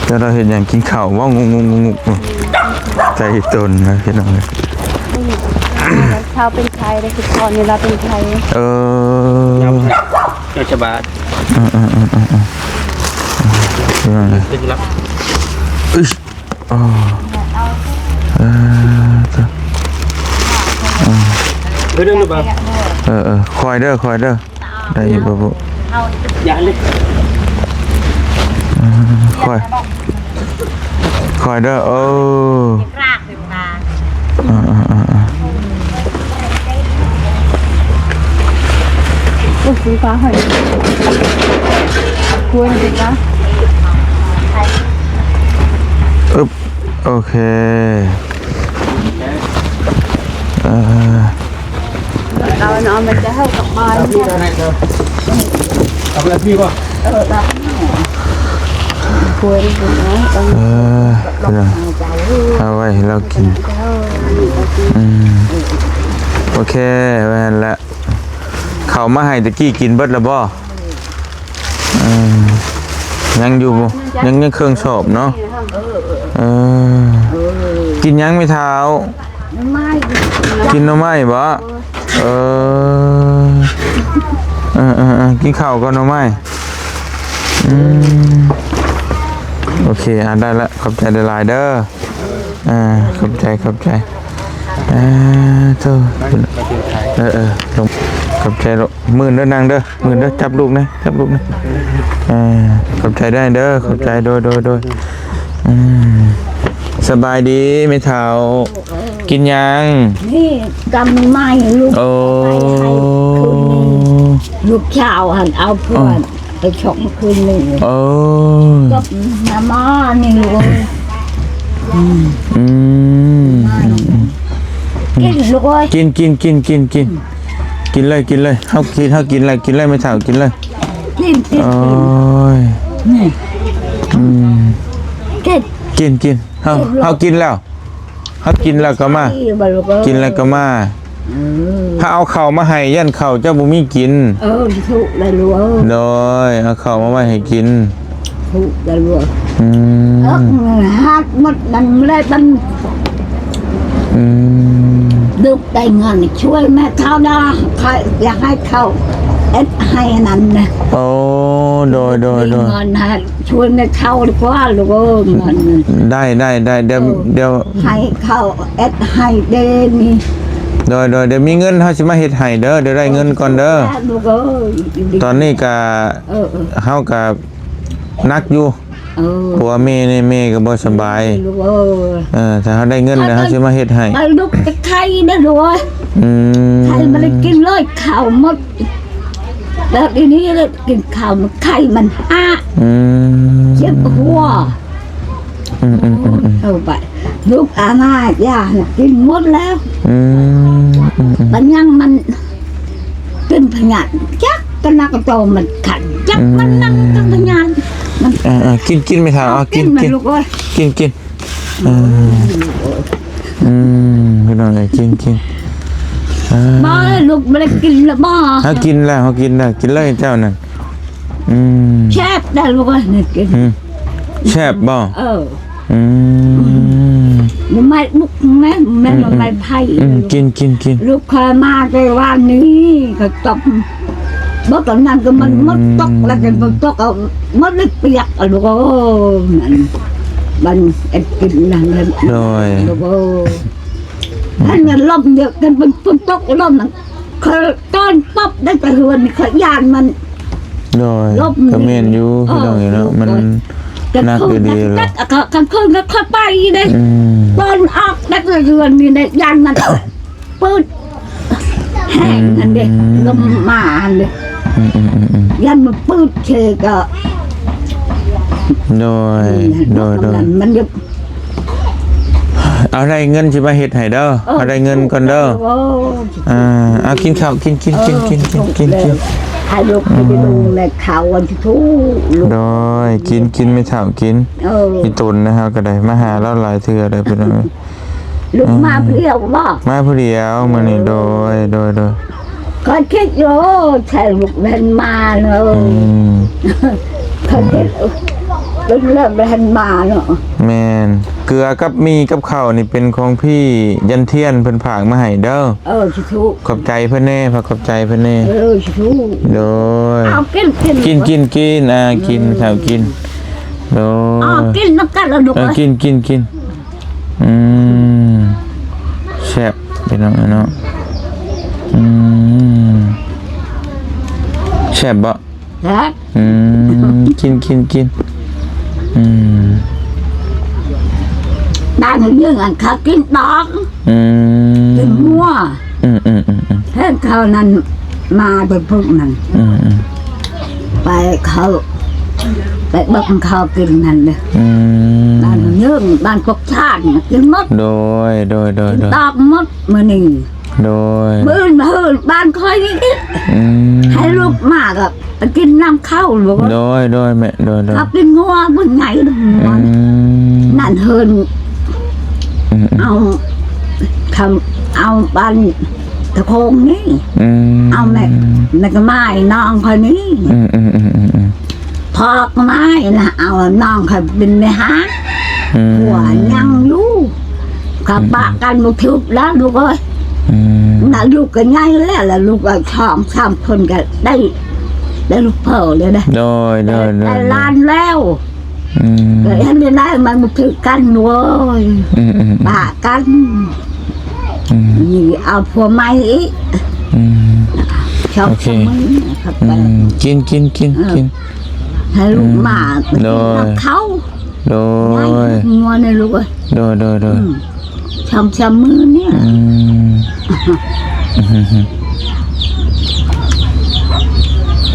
ເຈົ້າລາວເຮັດຫຍັງ ກິນເຂົ້າບໍ່? ງຸກໆໆໆ ໃຈຕົນນະ ພີ່ນ້ອງເອີຍ. ເຮົາເປັນໄຂ້ໄດ້ ຄືກ່ອນນີ້ລາວເປັນໄຂ້. ເອີ ເຈົ້າສະບາຍ. ເອີໆໆໆໆ ເປັນລະ. ອຶຊ ອໍ ເອີ ເອີ ເອີ ເອີ ຄອຍເດີ ຄອຍເດີ. ໄດ້ຢູ່ບໍ່? ຢ່າເລີຍ ອືມ ຄ່ອຍ ຄ່ອຍເດີ. ເອີ ອ່າໆໆໆ ໂອ້ຍ ຟ້າໃຫ້ ຄວນເປັນປະ ອຶບ ໂອເຄ ເອີ ເອົາເນາະ ມັນຈະເຂົ້າກັບບ້ານເນາະ. ເອົາໄປທີ່ບໍ່? ເອີ ເອີ ເອົາໄວ້ໃຫ້ລາວກິນ. ອືມ ໂອເຄ ວ່າຫັ້ນລະ. ເຂົ້າມາໃຫ້ຕະກີ້ກິນເບິດລະບໍ່? ເອີ ຍັງຢູ່ບໍ່? ຍັງ ຍັງເຄິ່ງສອບເນາະ. ເອີ ກິນຫຍັງແມ່ເຖົ້າ? ໜໍ່ໄມ້ ກິນໜໍ່ໄມ້ບໍ່? ເອີ ເອີໆໆ ກິນເຂົ້າກ່ອນໜໍ່ໄມ້. ອືມ ໂອເຄ ອ່າ ໄດ້ລະ ຂອບໃຈຫຼາຍໆເດີ. ອ່າ ຂອບໃຈ ຂອບໃຈ. ເອີ ໂທ້ ເອີໆ ລົງ ຂອບໃຈລູກ. ໝື່ນເດີນາງເດີ ໝື່ນເດີ ຈັບລູກແດ່ ຈັບລູກແດ່. ເອີ ຂອບໃຈໄດ້ເດີ ຂອບໃຈ. ໂດຍ ໂດຍ ໂດຍ. ອືມ ສະບາຍດີແມ່ເຖົ້າ. ກິນຫຍັງ? ນີ້ ກຳໄມ້ລູກ. ໂອ້ ເອົາໄປໃຫ້ຄືນນີ້ ລູກສາວຫັ້ນເອົາເພື່ອນ ໄປຊ່ອງຄືນໜຶ່ງ. ເອີ ກັບນ້ຳໝໍນີ້ລູກເອີຍ. ອືມ ອືມ ກິນລູກເອີຍ ກິນ ກິນ ກິນ ກິນ ກິນ ກິນເລີຍ ກິນເລີຍ. ເຮົາກິນ ເຮົາກິນແລ້ວ ກິນເລີຍແມ່ເຖົ້າ ກິນເລີຍ. ກິນ ກິນ ໂອ້ຍ ນີ້ ອືມ ກິນ ກິນ ກິນ. ເຮົາ ເຮົາກິນແລ້ວ ເຮົາກິນແລ້ວກໍມາ ກິນແລ້ວກໍມາ. ເອີ ຖ້າເອົາເຂົ້າມາໃຫ້ ຢ້ານເຂົ້າເຈົ້າບໍ່ມີກິນ. ເອີ ທຸກໄດ້ລູກເອີຍ. ໂດຍ ເອົາເຂົ້າມາໄວ້ໃຫ້ກິນ. ທຸກໄດ້ລູກ. ອືມ ເອີ ຫັດໝົດນັ້ນແຫຼະມັນ. ອືມ ລູກໄດ້ເງິນຊ່ວຍແມ່ເຖົ້ານະ ຂ້ອຍຢາກໃຫ້ເຂົາເຮັດໃຫ້ອັນນັ້ນນະ. ໂອ້ ໂດຍ ໂດຍ ໂດຍ ເງິນໃຫ້ ຊ່ວຍແມ່ເຖົ້າດີກວ່າລູກເອີຍ. ໄດ້ ໄດ້ ໄດ້ ດຽວ ເອີ ດຽວໃຫ້ເຂົາເຮັດໃຫ້ເດ້ນີ້. ໂດຍ ໂດຍ ດຽວມີເງິນເຮົາຊິມາເຮັດໃຫ້ເດີ. ດຽວໄດ້ເງິນກ່ອນເດີ ລູກເອີຍ. ຕອນນີ້ກະ ເອີ ເຮົາກະ ໜັກຢູ່. ເອີ ເພາະວ່າແມ່ນີ້ ແມ່ກໍບໍ່ສະບາຍ. ເອີ ລູກເອີຍ ເອີ ຖ້າເຮົາໄດ້ເງິນແລ້ວ ເຮົາຊິມາເຮັດໃຫ້. ເອີ ລູກຈະໄຂ້ເດ້ລູກເອີຍ. ອືມ ໄຂ້ບໍ່ໄດ້ກິນເລີຍ ເຂົ້າໝົດ. ແລ້ວທີນີ້ເລີຍກິນເຂົ້າ ມັນໄຂ້ມັນຫາ. ອືມ ເຈັບຫົວ. ອືມໆໆໆ ເອີ ໄປ ລູກອາມາຢາໃຫ້ກິນໝົດແລ້ວ. ອືມ ອືມໆ ມັນຍັງ ມັນເປັນພະຍາດ ຈັກກະນັກກະໂຕມັນຂັນ ຈັກມັນນັ່ງ ອືມ ເປັນພະຍາດ ມັນ ເອີໆ ກິນ ກິນແມ່ເຖົ້າ ເອົາ ເອົາ ກິນ ກິນ ກິນ ແມ່ລູກເອີຍ ກິນ ກິນ. ເອີ ອືມ ອືມ ພີ່ນ້ອງເອີຍ ກິນ ກິນ. ເອີ ບໍ່ ລູກບໍ່ໄດ້ກິນແລ້ວບໍ່? ເຮົາກິນແລ້ວ ເຮົາກິນແລ້ວ ກິນເລີຍເຈົ້ານັ້ນ. ອືມ ແຊບໄດ໋ລູກເອີຍ ນີ້ກິນ. ອືມ ແຊບບໍ່? ເອີ ອືມ ໜໍ່ໄມ້ບຸກແມ່ນ ແມ່ນ ອືມ ໜໍ່ໄມ້ໄຜ່. ອືມ ກິນ ກິນ ກິນ. ລູກຂ້ອຍມາແຕ່ວານນີ້ ເຂົາຕົກ ບໍ່ ຕອນນັ້ນກໍມັນ ອືມ ມັນຕົກ ແລ້ວກໍມັນຕົກເອົາໝົດເລີຍ ປຽກ ອະ ລູກເອີຍ. ນັ້ນ ບັນເອັດກິນນັ້ນ ໂດຍ ລູກເອີຍ. ອືມ ອັນນັ້ນລົມເຍອະ ກັນເປັນຝົນຕົກລົມນັ້ນ ຂ້ອຍຕ້ອນປັບໄດ້ແຕ່ເຮືອນນີ້ ຂ້ອຍຢ້ານມັນ. ໂດຍ ລົມ ກໍແມ່ນຢູ່ ເອີ ພີ່ນ້ອງເອີຍເນາະ ມັນ ເອີ ໜັກຢູ່ດີແຫຼະ. ກາງຄືນກໍຂ້ອຍໄປເດ້ ອືມ ຕອນອອກໄດ້ແຕ່ເຮືອນນີ້ໄດ້ ຢ້ານມັນປືດແຮງຫັ້ນເດ້ ອືມ ລົມມາຫັ້ນເດ້. ອືມໆໆໆ ຢ້ານມັນປືດເຊກໍ ໂດຍ ອືມ ໂດຍໆ ມັນ ມັນ ເອົາໄດ້ເງິນຊິມາເຮັດໃຫ້ເດີ. ເອີ ເອົາໄດ້ເງິນກ່ອນເດີ. ໂອ້ ອ່າ ເອົາກິນເຂົ້າ ກິນ ກິນ ເອີ ກິນ ກິນ ກິນ ກິນ ໃຫ້ລູກໄປ ອືມ ກິນແມ່ເຖົ້າອັນທຸກ. ໂດຍ ກິນ ກິນແມ່ເຖົ້າກິນ. ເອີ ອີຕົນນະ ເຮົາກໍໄດ້ມາຫາລາວຫຼາຍເທື່ອແລ້ວ ພີ່ນ້ອງເອີຍ. ລູກມາ ອືມ ຜູ້ດຽວບໍ່? ມາຜູ້ດຽວມື້ນີ້. ເອີ ໂດຍ ໂດຍ ໂດຍ. ຂ້ອຍຄິດຢູ່ ໃສ່ລູກແວ່ນມາເນາະ. ອືມ ຂ້ອຍຄິດເປັນແລ້ວແວ່ນມາເນາະ. ແມ່ນ ເກືອກັບໝີ່ກັບເຂົ້ານີ້ເປັນຂອງພີ່ຈັນທຽນເພິ່ນຝາກມາໃຫ້ເດີ. ເອີ ສາທຸ. ຂອບໃຈເພິ່ນແດ່ ຝາກຂອບໃຈເພິ່ນແດ່. ເອີ ສາທຸ. ໂດຍ ເອົາກິນ ກິນ ກິນ ກິນ ກິນ ອ່າ ກິນ ເອີ ເຂົ້າກິນ. ໂດຍ ເອົາກິນນຳກັນລະລູກ. ເອີ ເອີຍ ກິນ ກິນ ກິນ. ອືມ ແຊບພີ່ນ້ອງເອີຍເນາະ. ອືມ ແຊບບໍ່? ແຊບ. ອືມ ກິນ ກິນ ກິນ. ອືມ ບ້ານເຮົາຍັງອັນເຂົາກິນດອກ. ອືມ ກິນງົວ. ອືມໆໆໆ ເຫັນເຂົານັ້ນມາແຕ່ພວກນັ້ນ. ອືມໆ ໄປເຂົາ ໄປເບິ່ງເຂົາກິນນັ້ນເດ້. ອືມ ບ້ານເຮົາຍັງ ບ້ານພວກຊາດກິນໝົດ. ໂດຍ ໂດຍ ໂດຍ ກິນ ໂດຍ ດອກໝົດມື້ນີ້. ໂດຍ ມື້ອື່ນມາເຮືອນບ້ານຂ້ອຍນີ້ອີກ. ອືມ ໃຫ້ລູກມາກໍໄປກິນນຳເຂົາລູກ. ໂດຍ ໂດຍແມ່ ໂດຍ ໂດຍ. ເຂົາກິນງົວບຸນໃຫຍ່ ອືມ ນັ້ນເຮືອນ. ອືມ ເອົາ ເຂົາເອົາບ້ານຕະໂຄງນີ້. ອືມ ເອົາແມ່ ແມ່ກະໝ້າຍນ້ອງຂ້ອຍນີ້. ອືມໆໆໆ ພໍ່ກະໝ້າຍນະ ເອົານ້ອງຂ້ອຍເປັນແມ່ຮ້ານ. ອືມ ຜົວຍັງຢູ່ ເຂົາປະກັນບໍ່ຖືກແລ້ວລູກເອີຍ. ອືມ ນະ ລູກກໍໃຫຍ່ແລ້ວ ແລ້ວລູກກໍສອງສາມຄົນກໍໄດ້ ໄດ້ລູກເຂົາແລ້ວເດ້. ໂດຍ ໂດຍ ໂດຍ ໄດ້ຫຼານແລ້ວ. ອືມ ກໍເຮັດໄດ້ ມັນບໍ່ຖືກກັນເວີຍ. ອືມໆໆ ປະກັນ. ອືມ ນີ້ເອົາຜົວໃໝ່ອີກ. ອືມ ໂອເຄ ຂອບໃຈ. ອືມ ກິນ ກິນ ກິນ ເອີ ກິນ ໃຫ້ລູກ ອືມ ມາ ໂດຍ ເຂົ້າ. ໂດຍ ງົວນີ້ລູກເອີຍ. ໂດຍ ໂດຍ ໂດຍ. ອືມ ສອງສາມມື້ນີ້. ອືມ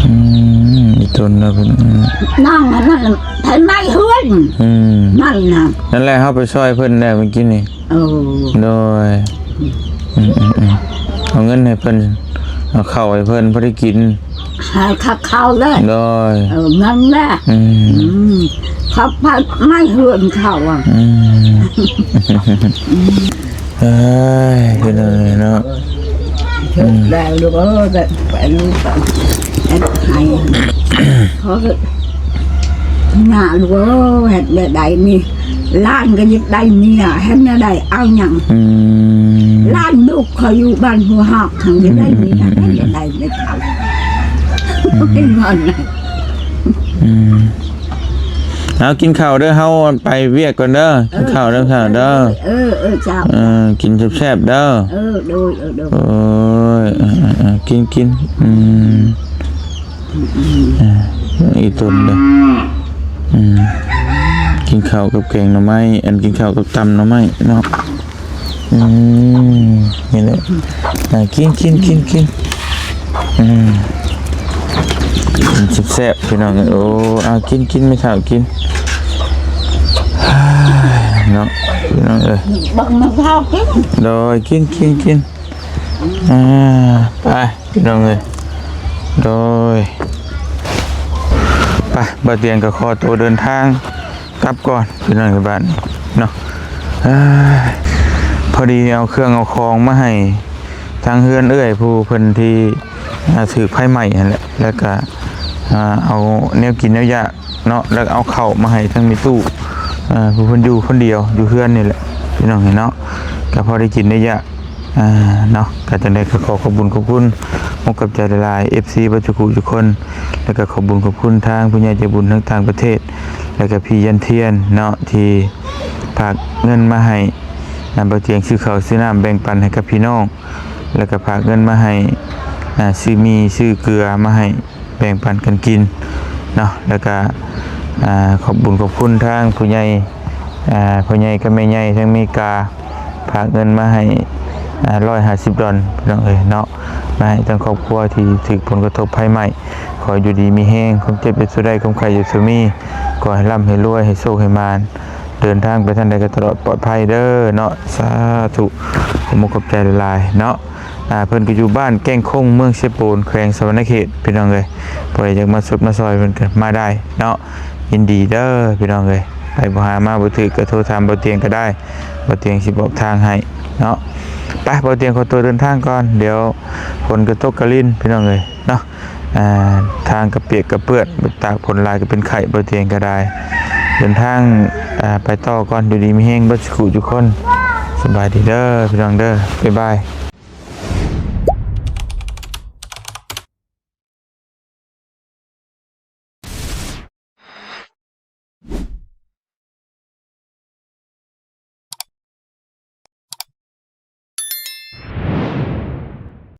ອືມ ອີຕົນລະເພິ່ນ ນ້ອງອັນນັ້ນໄຟໄໝ້ເຮືອນ. ອືມ ນັ້ນນະ ນັ້ນແຫຼະ ເຮົາໄປຊ່ອຍເພິ່ນແລ້ວມື້ກີ້ນີ້. ໂອ້ ໂດຍ. ອືມໆໆ ເອົາເງິນໃຫ້ເພິ່ນ ເອົາເຂົ້າໃຫ້ເພິ່ນພໍໄດ້ກິນ. ໃຫ້ເຂົາເຂົ້າເລີຍ. ໂດຍ ເອີ ເງິນແຫຼະ. ອືມ ອືມ ເຂົາໄຟໄໝ້ເຮືອນເຂົາອະ. ອືມ ເອີຍ ເປັນຫຍັງເນາະ. ອືມ ໄດ້ລູກເອີຍ ໄປລູກໄປ ເຮັດໃຫ້ ເຂົາ ຍາກລູກເອີຍ ເຮັດແນວໃດນີ້ ຫຼານກໍຢາກໄດ້ເມຍ ເຮັດແນວໃດເອົາຫຍັງ. ອືມ ຫຼານລູກຂ້ອຍຢູ່ບ້ານຫົວຮອກ ທັງຢາກໄດ້ເມຍ ອືມ ເຮັດແນວໃດໄປເຂົາ. ອືມ ເປັນຫຍັງ. ອືມ ເອົາ ກິນເຂົ້າເດີ ເຮົາໄປວຽກກ່ອນເດີ. ເອີ ກິນເຂົ້າເດີ ເອີ ເຈົ້າເດີ. ເອີ ເອີ ເຈົ້າ ເອີ ກິນແຊບໆເດີ. ເອີ ໂດຍ ເອີ ໂດຍ. ໂອ້ຍ ເອີໆໆ ກິນໆ. ອືມ ອືມ ເອີ ອີຕົນເດີ. อืม กินข้าวกับแกงหน่อไม้ อัน กินข้าวกับตำหน่อไม้เนาะ อืม นี่แหละ อ่า กิน กิน กิน กิน อืม กินแซ่บๆ พี่น้อง โอ้ เอา กิน กิน ไม่เฒ่า กิน เนาะ พี่น้องเอ้ย บักมะพร้าวกิน โดย กิน กิน กิน อ่า ไป พี่น้องเอ้ย โดย ไป บ่าวเตียงก็ขอตัวเดินทางกลับก่อน พี่น้องเอ้ย บ้านนี้เนาะ เอ้ย พอดีเอาเครื่องเอาของมาให้ทางเฮือนเอื้อยผู้เพิ่นที่ อ่า ถืกไฟไหม้นั่นแหละ แล้วก็ อ่า เอาแนวกินแนวอยากเนาะ แล้วก็เอาข้าวมาให้ทางแม่ตู้ อ่า ผู้เพิ่นอยู่คนเดียวอยู่เฮือนนี่แหละ พี่น้องเอ้ยเนาะ ก็พอได้กินได้อยาก อ่า เนาะ ก็จั่งใด๋ก็ขอขอบบุญขอบคุณ มุกขอบใจหลายๆ เอฟซี เบิดทุกผู้ทุกคน แล้วก็ขอบบุญขอบคุณทางผู้ใหญ่ใจบุญทางต่างประเทศ แล้วก็พี่ยันเทียนเนาะ ที่ฝากเงินมาให้ อ่า บ่าวเตียงซื้อข้าวซื้อน้ำแบ่งปันให้กับพี่น้อง แล้วก็ฝากเงินมาให้ อ่า ซื้อหมี่ซื้อเกลือมาให้ แบ่งปันกันกินเนาะ แล้วก็ อ่า ขอบบุญขอบคุณทางผู้ใหญ่ อ่า พ่อใหญ่กับแม่ใหญ่ทางอเมริกา ฝากเงินมาให้ อ่า ร้อยห้าสิบดอล พี่น้องเอ้ยเนาะ มาให้ทางครอบครัวที่ถืกผลกระทบไฟไหม้ ขออยู่ดีมีแฮง ความเจ็บอย่าสู่ได้ ความไข้อย่าสู่มี ขอให้ร่ำให้รวย ให้โชคให้หมาน เดินทางไปทางใดก็ตลอดปลอดภัยเด้อเนาะ สาธุ ขอบมุกขอบใจหลายๆ เนาะ อ่า เพิ่นก็อยู่บ้านแก้งคง เมืองเซโปน แขวงสะหวันนะเขต พี่น้องเอ้ย ผู้ใดอยากมาสดมาซอยเพิ่นก็มาได้เนาะ ยินดีเด้อพี่น้องเอ้ย ไปบ่หามาบ่ถืกก็โทรถามบ่าวเตียงก็ได้ บ่าวเตียงสิบอกทางให้เนาะ ไป บ่าวเตียงขอตัวเดินทางก่อน เดี๋ยวฝนก็ตกกะลิน พี่น้องเอ้ยเนาะ อ่า ทางก็เปียกก็เปื้อน ตากฝนหลายก็เป็นไข้ บ่าวเตียงก็ได้ เดินทาง อ่า ไปต่อก่อน อยู่ดีมีแฮงเบิดสุขุทุกคน สบายดีเด้อพี่น้องเด้อ บ๊ายบาย